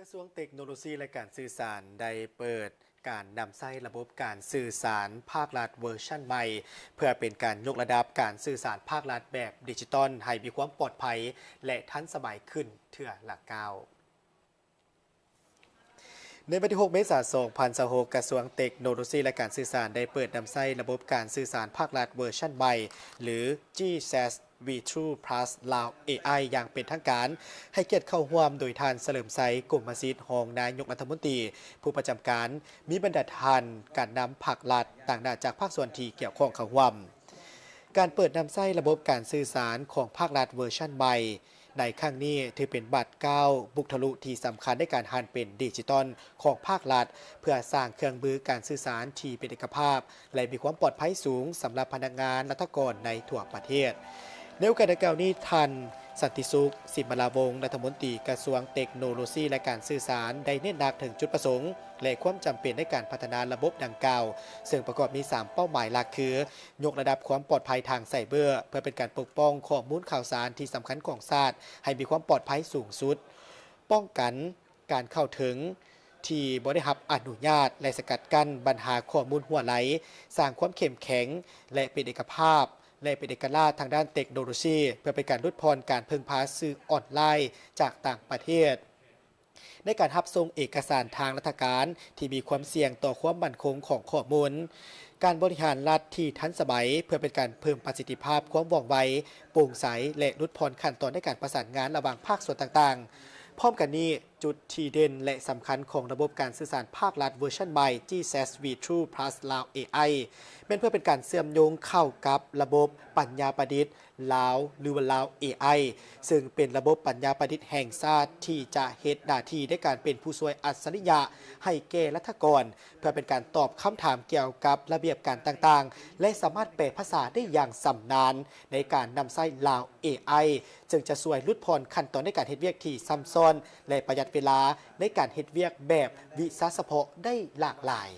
ກະຊວງເຕັກໂນໂລຊີ ແລະ ການສື່ສານ ໄດ້ເປີດການນຳໃຊ້ລະບົບການສື່ສານພາກລັດເວີຊັນໃໝ່ ເພື່ອເປັນການຍົກລະດັບການສື່ສານພາກລັດແບບດິຈິຕອນ ໃຫ້ມີຄວາມປອດໄພ ແລະ ທັນສະໄໝຂຶ້ນເທື່ອລະກ້າວ. ໃນວັນທີຫົກ ເມສາ ສອງພັນຊາວຫົກ ກະຊວງເຕັກໂນໂລຊີ ແລະ ການສື່ສານ ໄດ້ເປີດນຳໃຊ້ລະບົບການສື່ສານພາກລັດເວີຊັນໃໝ່ ຫຼື ຈີແຊດ ວີທູພລັສ ລາວ ເອໄອ ຢ່າງເປັນທາງການ, ໃຫ້ກຽດເຂົ້າຮ່ວມໂດຍທ່ານ ສະເຫຼີມໄຊ ກົມມະສິດ ຮອງນາຍົກລັດຖະມົນຕີ ຜູ້ປະຈຳການ, ມີບັນດາທ່ານການນຳພາກລັດ, ຕາງໜ້າຈາກພາກສ່ວນທີ່ກ່ຽວຂ້ອງເຂົ້າຮ່ວມ. ການເປີດນຳໃຊ້ລະບົບການສື່ສານຂອງພາກລັດເວີຊັນໃໝ່ ໃນຄັ້ງນີ້ ຖືເປັນບາດກ້າວບຸກທະລຸທີ່ສຳຄັນໃນການຫັນເປັນດິຈິຕອນຂອງພາກລັດ, ເພື່ອສ້າງເຄື່ອງມືການສື່ສານທີ່ເປັນເອກະພາບ ແລະ ມີຄວາມປອດໄພສູງສຳລັບພະນັກງານລັດຖະກອນໃນທົ່ວປະເທດ. ໃນໂອກາດດັ່ງກ່າວນີ້, ທ່ານ ສັນຕິສຸກ ສິມມະລາວົງ ລັດຖະມົນຕີກະຊວງເຕັກໂນໂລຊີ ແລະ ການສື່ສານ ໄດ້ເນັ້ນໜັກເຖິງຈຸດປະສົງ ແລະ ຄວາມຈຳເປັນໃນການພັດທະນາລະບົບດັ່ງກ່າວ, ເຊິ່ງປະກອບມີສາມເປົ້າໝາຍຫຼັກຄື ຍົກລະດັບຄວາມປອດໄພທາງໄຊເບີ ເພື່ອເປັນການປົກປ້ອງຂໍ້ມູນຂ່າວສານທີ່ສຳຄັນຂອງຊາດໃຫ້ມີຄວາມປອດໄພສູງສຸດ, ປ້ອງກັນການເຂົ້າເຖິງທີ່ບໍ່ໄດ້ຮັບອະນຸຍາດ ແລະ ສະກັດກັ້ນບັນຫາຂໍ້ມູນຮົ່ວໄຫຼ, ສ້າງຄວາມເຂັ້ມແຂງ ແລະ ເປັນເອກະພາບ ແລະ ເປັນເອກະລາດທາງດ້ານເຕັກໂນໂລຊີ ເພື່ອເປັນການຫຼຸດຜ່ອນການເພິ່ງພາສື່ອອນລາຍຈາກຕ່າງປະເທດ. ໃນການຮັບສົ່ງເອກະສານທາງລັດຖະການທີ່ມີຄວາມສ່ຽງຕໍ່ຄວາມໝັ້ນຄົງຂອງຂໍ້ມູນ, ການບໍລິຫານລັດທີ່ທັນສະໄໝ ເພື່ອເປັນການເພີ່ມປະສິດທິພາບ, ຄວາມວ່ອງໄວ, ໂປ່ງໃສ ແລະ ຫຼຸດຜ່ອນຂັ້ນຕອນໃນການປະສານງານລະຫວ່າງພາກສ່ວນຕ່າງໆ. ພ້ອມກັນນີ້, ຈຸດທີ່ເດັ່ນ ແລະ ສຳຄັນຂອງລະບົບການສື່ສານພາກລັດເວີຊັນໃໝ່ ຈີແຊດ ວີທູພລັສ ລາວ ເອໄອ ແມ່ນເພື່ອເປັນການເຊື່ອມໂຍງເຂົ້າກັບລະບົບປັນຍາປະດິດ ລາວ ຫຼືວ່າ ລາວ ເອໄອ ເຊິ່ງເປັນລະບົບປັນຍາປະດິດແຫ່ງຊາດທີ່ຈະເຮັດໜ້າທີ່ໃນການເປັນຜູ້ຊ່ວຍອັດສະລິຍະໃຫ້ແກ່ລັດຖະກອນ ເພື່ອເປັນການຕອບຄຳຖາມກ່ຽວກັບລະບຽບການຕ່າງໆ ແລະ ສາມາດແປພາສາໄດ້ຢ່າງຊຳນານໃນການນຳໃຊ້ ລາວ ເອໄອ ເຊິ່ງຈະຊ່ວຍຫຼຸດຜ່ອນຂັ້ນຕອນໃນການເຮັດວຽກທີ່ຊ້ຳຊ້ອນ ແລະ ປະຢັດເວລາໃນການເຮັດວຽກແບບວິຊາສະເພາະໄດ້ຫຼາກຫຼາຍ.